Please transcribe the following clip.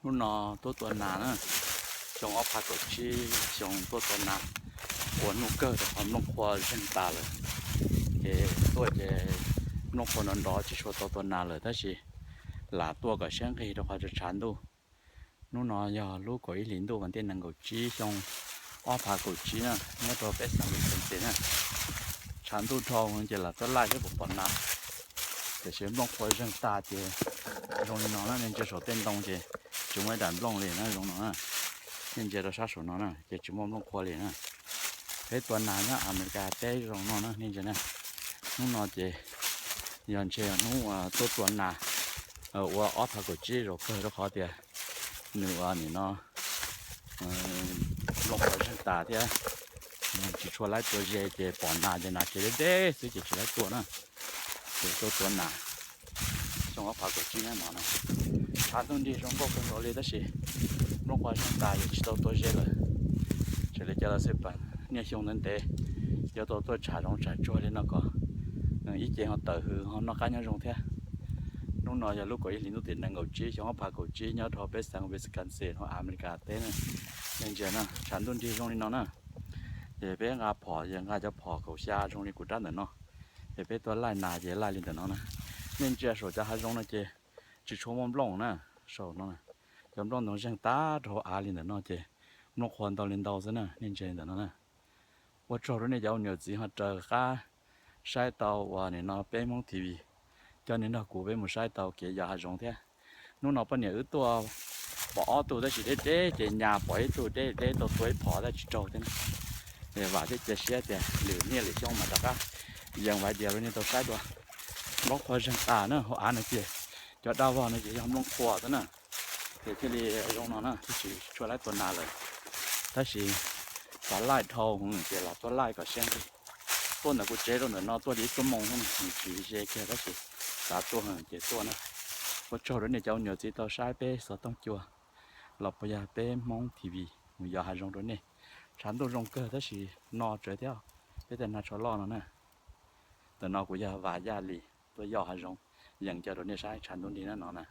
Hnub no tuaj tua nas na, xyoo ob phav kaum tsib xyoo tuaj tua nas, ua nuj kawg rau qhov nplooj qhuav zeeg tas lawm. Ces tuaj ces nplooj qhuav nrov nrov tsis tshua tau tua nas lawm tab sis lam tuaj kom siab nqig rau qhov tshav ntuj. Hnub no yog lub kaum ib hlis ntuj vas ntej nees nkaum tsib xyoo ob phav kaum tsib na, nyob rau peb xeev Wisconsin na. Tshav ntuj dhau ces lam tuaj laij saib puas pom nas, tiam sis nplooj qhuav zeeg tas ces zoo li no na, nej ntsia saum tej ntoo ces tsis muaj ib daim nplooj li na, zoo no na. Nej ntsia rau sab saum no na ces tsis muaj nplooj qhuav li na. Peb tua nas nyob Amelikas teb zoo no na, nej ntsia na. Hnub no ces yog ntshe yog hnub tuaj tua nas ua ob phav kaum tsib zaum kawg rau qhov tias nws ua nim no nplooj qhuav zeeg tas thiab tsis tshua laib tua ze ces pom nas ces nas ces deb deb xwb ces tsis laib tua na. Ces tuaj tua nas xyoo ob phav kaum tsib nyob no na. Tshav ntuj nrig zoo nkauj kawg nkaus li tab sis nplooj qhuav zeeg tas ces tsis tau tua ze lawm. Tseem li cas los xij peem niaj xyoo ntev ntev yuav tau tuaj tshav zoov tshav tsuag li no kom ib ce ho tawm hws ho noj qab nyob zoo thiab. Hnub no yog lub kaum ib hlis ntuj tim nees nkaum tsib xyoo ob phav kaum tsib nyob rau peb xeev Wisconsin hauv Amelikas teb na. Nej ntsia na, tshav ntuj nrig zoo li no na. Ces peb nqa phom, ces nqa cov phom kaum xya zoo li kuv rab ntawm no. Ces peb tuaj laij nas ces laij li ntawm no na. Nej ntsia saum cov hav zoov no ces tsis tshua muaj nplooj na. Saum no cov nplooj ntoo zeeg tag rau hauv av li ntawm no ces nplooj qhuav ntau li ntau xwb na, nej ntsia li ntawm no na. Ua tsaug rau nej cov ua niam txiv ho raws qab saib tau uas nim no peb Hmoob T V, coj nej nrog kuv peb mus saib tau kev yos hav zoov thiab. Hnub no poj niam wb tuaj pom ob tug tab sis deb deb ces nyas pom ib tug deb deb tau tua ib phom tab tsis raug thiab na. Vam thiab cia siab tias lwm niaj lwm xyoo mas rov qab yees vaiv dias rau nej tau saib dua. Nplooj qhuav zeeg tas na, hauv av no ces cov dab vog no ces yog nplooj qhuav xwb na. Ces thiaj li zoo no na, thiaj tsis tshua laib tua nas lawm. Tab sis xav laij dhau ces los tuaj laij kom siab nqig. Tuaj ntawm kuv tsev rau ntawm no tuaj li ib xuab moos xwb, nws tsis ze kiag tab sis xav tuaj ces tuaj na. Ua tsaug rau nej cov ua niam txiv tau saib peb xov tooj cua los puas yog peb Hmoob T V mus yos hav zoov rau nej. Tshav ntuj zoo kawg tab sis no tsawv thiab, peb tej nag tsho loj no na. Ntawm no kuv yog Vam Yaj Lis tuaj yos hav zoov, yees coj rau nej saib tshav ntuj nrig na no na.